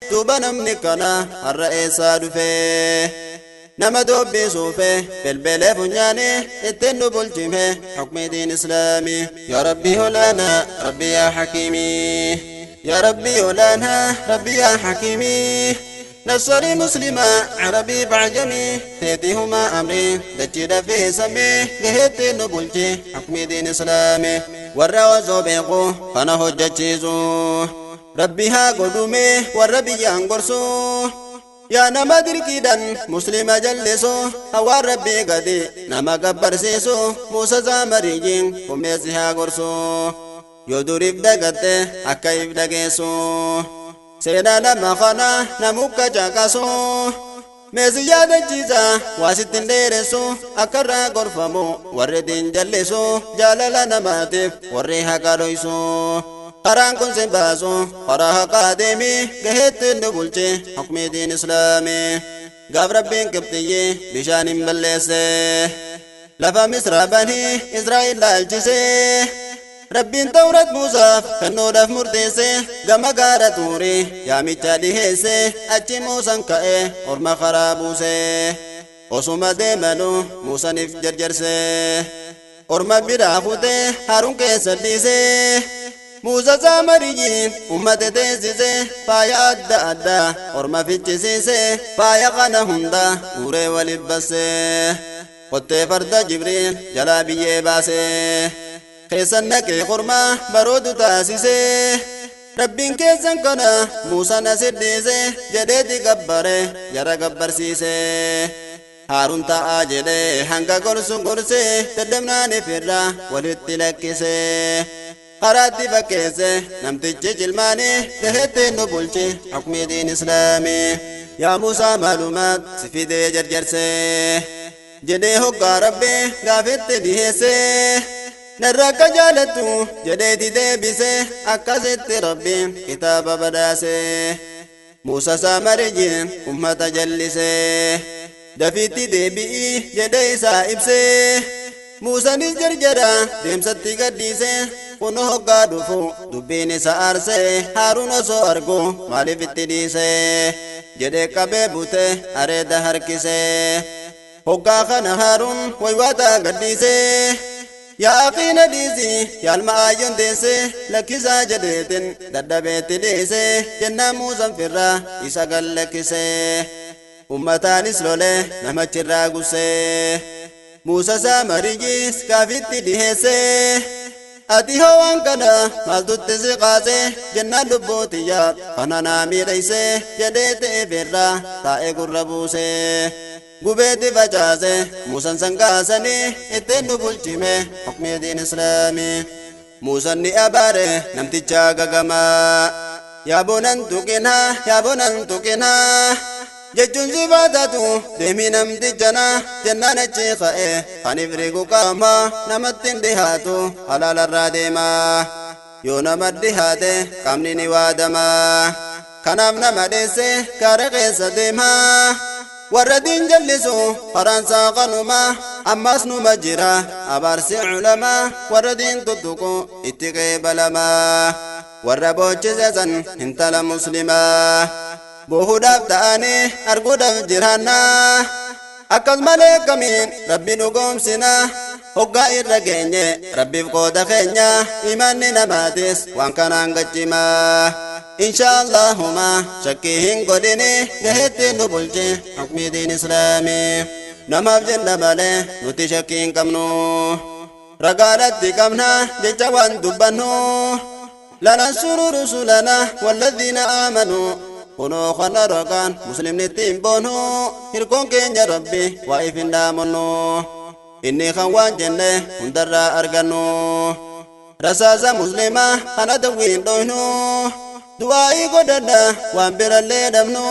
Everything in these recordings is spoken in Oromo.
Duuba namni kana har'a eessaa dhufe nama dubbisuufe belbelee funyaanii ittiin nu bulchime hukmi diin islaamii. Yaa Rabbi olaanaa, Rabbi yaa hakiimii, yaa Rabbi olaanaa, Rabbi yaa hakiimii. نصري مسلمة عربي بعجمي تيتهما أمري دجي في سمي قهت نبلتي حكم دين إسلامي. والروزو بيقو أنا هجتشيزو ربي ها قدومي والربي ينقرسو يا نما دركيدن مسلم جلسو هوا ربي قدي نما قبر سيسو موسى زامريجين قميسها قرسو يدوري بدقته أكا يبدقيسو seenaa nama kana namukka caqasu meesi yaadachiisa waa sittin dheeressu akka irraa gorfamu warri diin jallisu jaalala namaatiif warri haqa dhoysu karaan kun sin baasu karaa haqaa deemi gaheetti nu bulche hukmii diin islaamii. Gaaf Rabbiin qibxiyyi bishaan hin balleesse lafa Misraa banii Israa'el laalchise. Rabbiin Tawrat Muusaaf kennuudhaaf murteesse gama gaara Tuurii yaamicha dhiheesse achi Muusaan ka'e orma karaa buuse osuma deemanu Muusaniif jarjarse orma biraa kutee Haaruun keessa dhiise. Muusa Saamariyyiin ummata teessise faaya adda addaa orma fichisiise faaya kana hunda guuree waliif basse qottee farda Jibriil jalaa biyyee baase keessan naqee kormaa baroodu taasise. Rabbiin keessan kana Muusaan asit dhiise jedheeti gabbare jara gabbarsiise. Haaruun ta'aa jedhee hanga gorsu gorse dadhabnaan ifirraa walitti lakkise karaatti fakkeesse namtichi jilmaanii gaheetti nu bulche hukmii diin islaamii. Yaa Muusaa maalumaat si fidee jarjarse jedhee hoggaa Rabbii gaafetti dhiheesse narra akka jaalattu jedheeti deebise akkasitti Rabbiin kitaaba badhaase. Muusa Saamariyyiin ummata jallise dafiitti deebi'ii jedhee isaa ibse. Muusaanis jarjara deemsatti gadhiise kun hoggaa dhufu dubbiin isa aarse Haaruun osoo argu maaliif itti dhiise jedhee qabee bute areeda harkise. Hoggaa kana Haaruun waywaataa gadhiise yaa aqiina dhiisi yaalma aayyoon deesse lakkisaa jedheetin dadhabeetti dhiise jennaan Muusaan firraa isa gallakkise ummataanis lole namachirraa gussee. Muusa Saamariyyiis gaafitti dhiheesse ati hawaan kana maaltutti si qaase jennaan lubbuutiyya kana naa miidhayse jedhee ta'eefirraa taa'ee gurra buuse gubeetti facaase Muusan sangaasanii ittiin nu bulchime hukmii diin islaamii. Muusan ni abaare namticha gagamaa yaabonan tuqinaa yaabonan tuqinaa jechuun si baatatu deemii namtichana jennaan achi ka'e kan ifrigu qaama namatti hin dhihaatu halaalarraa deemaa yoo nama dhihaate qaamni ni waadamaa kanaaf nama dheesse gaara keessa deemaa warra diin jallisu karaan saaqanuma ammas numa jira abaarsi culamaa warra diin tuttuqu itti qeebalamaa warra boochise san intala muslimaa boohuudhaaf ta'anii arguudhaaf jiraannaa akkas malee akkamiin Rabbi nu goomsina hoggaa irra geenye Rabbiif qooda keenya imanni namaatis waan kanaan gachimaa insha Allahuma shakkii hin godhini gaheetti nu bulche hukmii diin islaamii. Namaaf jenna malee nuti shakkii hin qabnu ragaadhatti qabna jecha waan dubbannu lanansuru rusulana walladhiina aamanuu kunoo kana ragaan muslimni ittiin boonu hirkoon keenya Rabbi waa if hin dhaamannu inni kan waan jenne hundarraa argannu rasaasa muslimaa kana dawwiin dhoynu du'aa'ii godhadha waan birallee dhabnu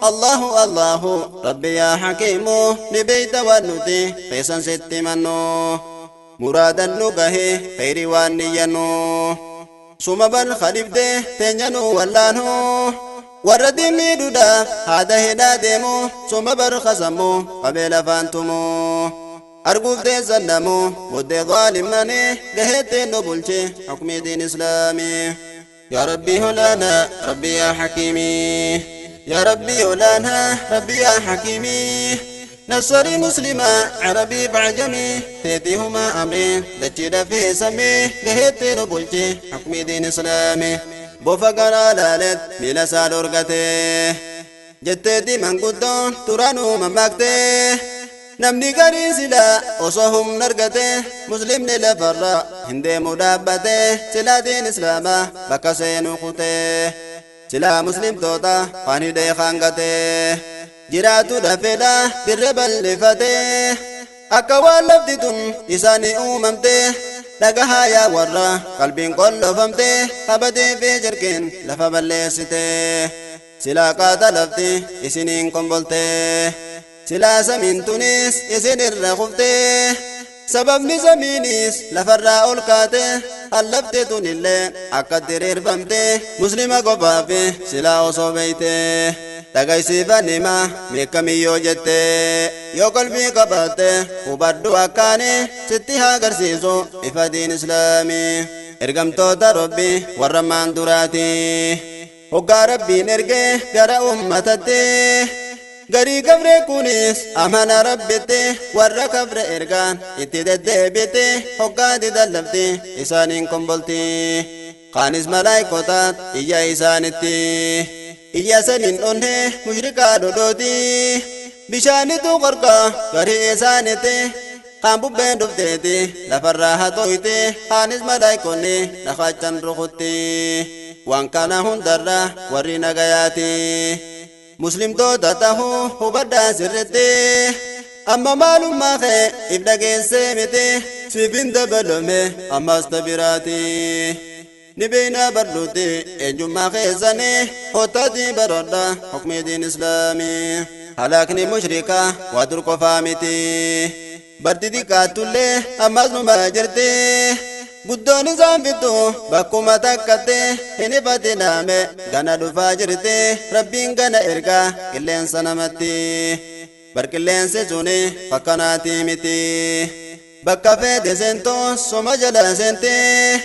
Allahu Allahu Rabbi yaa hakiimu ni beeyta waan nuti keessan sitti mannu muraadan nu gahe kheyrii waan niyyannu suma bal khalifte teenya nu wallaanu warra diimiidhuudhaaf haada hidhaa deemu suma bar kasammu qabee lafaan tumu arguuf teessan namu booddee zaalimanii gaheetti nu bulche hukmii diin islaamii. Yaa Rabbi olaanaa, Rabbi yaa hakiimii. يا ربي ولانا ربي يا حكيمي نصري مسلمة عربي بعجمي تيتيهما أمري دجد في سمي قهيت نبولتي حكمي دين إسلامي بوفقرا لالت ميلا سالورقتي جتتي من قدون ترانو من ماكتي نمني قري سلا وصهم نرقتي مسلم لفرا هندي مدابتي سلا دين إسلاما بكسين قتي سلا مسلم توتا خاني دي خانقتي جراتو دفلا بالربل لفتي أكوال لفتتن إساني أممتي لقها يا ورا قلبي كل فمتي خبتي في جركين لفبلستي سلا قاتلفتي إسنين قنبلتي سلا سمين تونس إسن الرخفتي سبب زمينيس لفراء القاتي ألفتي تونيلي أقدر رفمتي مسلمة قفافي سلا أصوبيتي تغيسي فنما ميكمي جتي يو قلبي قباتي وبردو أكاني ستها قرسيسو إفادين إسلامي إرقمتو ربي والرمان دراتي وقا ربي نرقي قرأ أمتتي غري كفر كونيس أمان ربتي ور كفر إرقان اتدد بيتي حقا دلفتي إسانين كمبلتي قانس ملايكوتات إيا إسانتي إيا سنين أنه مشركا دودوتي بشانتو غرقا غري إسانتي قام ببين دفتي لفراها تويتي قانس ملايكوني لخاتشان رخوتي وان كان هندرا ورينا غياتي مسلم توتا تهو هبدا سرتي أما معلوم ما خي إبدا سيمتي سيفين دبلومي أما استبراتي نبينا بردوتي إنجو خيزاني هوتاتي بردا حكم دين إسلامي هلاكني مشركة ودركو فامتي بردي كاتولي أما ما جرتي قدوني زانفتو بكما تكتي هني فاتنامي غنا دفاجرتي ربين غنا إرقا كلين سنمتي بركلين سيزوني فكناتي متي بكا فيدي سنتو سوما جلا سنتي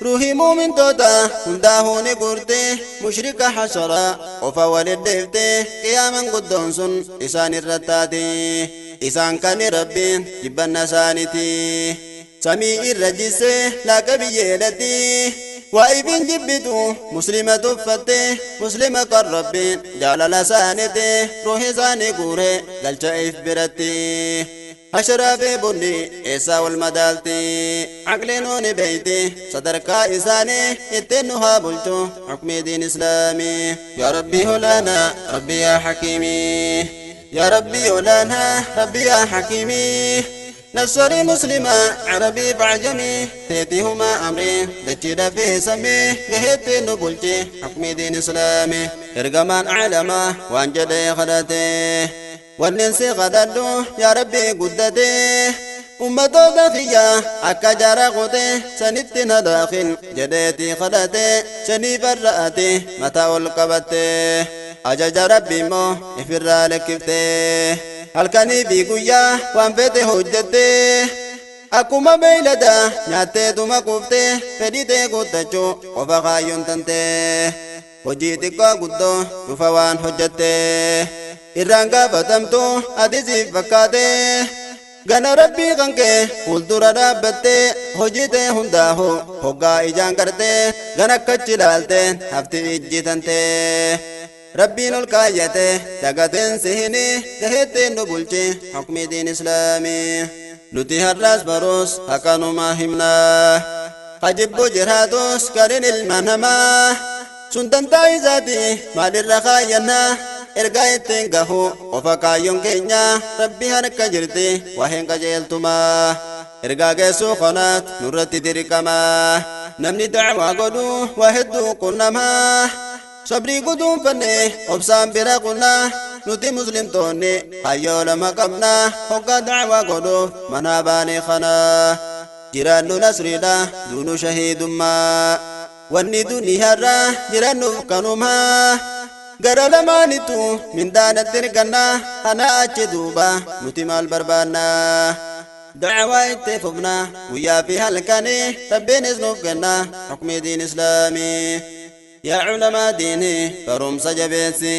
روحي مؤمن توتا هنداهوني قرتي مشركة حشرة وفا والدفتي قياما قدون سن إسان الرتاتي إسان كان ربين جبنا سانتي سمي الرجس لا كبيلتي وإبن جبتو مسلمة فتي مسلمة قربين جعل لسانتي روحي ساني قوري للشايف برتي أشرف بني إسا والمدالتي عقلي نوني بيتي صدرك إساني اتنها بلتو حكم دين إسلامي يا ربي هلانا ربي يا حكيمي يا ربي هلانا ربي يا حكيمي نصري مسلمة عربي بعجمي تيتيهما أمري دجد في سمي قهيت نبولتي حكم دين إسلامي إرقمان أعلمه وانجدي خدتي والنسي غددو يا ربي قدتي أمتو دخيا أكا جارا قوتي سنتنا داخل جديتي خدتي سني فرأتي متى القبتي أجج ربي مو إفرا لكفتي هل في قويا وانفتي حجتي أكما بيلدا ناتي دوما كفتي فديتي قدتشو وفخايون تنتي وجيتي قدو شوفوان حجتي إرانغا فتمتو أديسي فكاتي غنا ربي غنكي فولدورا رابتي هجيتي هنداهو هقا إجان كرتي غنا كتشلالتي هفتي إجيتنتي ربي نلقايتي تغتن سهني تهتي نبولتي حكم دين إسلامي نتي هرس بروس هكانو ما همنا خجب جرهاتوس كارين المنما سندن تايزاتي مال الرخاينا ergaa ittiin gahu qofa kaayyoon keenya rabbi harka jirti waheen qajeeltumaa ergaa geessuu kanaat nurratti dirqamaa namni dacwaa godhu waa hedduu qunnamaa sabrii guduunfanne obsaan bira qunnaa nuti muslimtoonni hayyoo lama qabnaa hoggaa dacwaa godhuuf manaa baanee kanaa jiraannu nasriidha duunu shahiidummaa wanni duniyaarraa jiraannuuf kanumaa gara lamaanitu mindaanatti ergannaa ana achi duuba nuti maal barbaannaa dacwaa itti fufnaa guyyaa fi halkanii rabbiinis nuuf kennaa hukmii diin islaamii. Yaa culamaa diinii, barumsa jabeessi.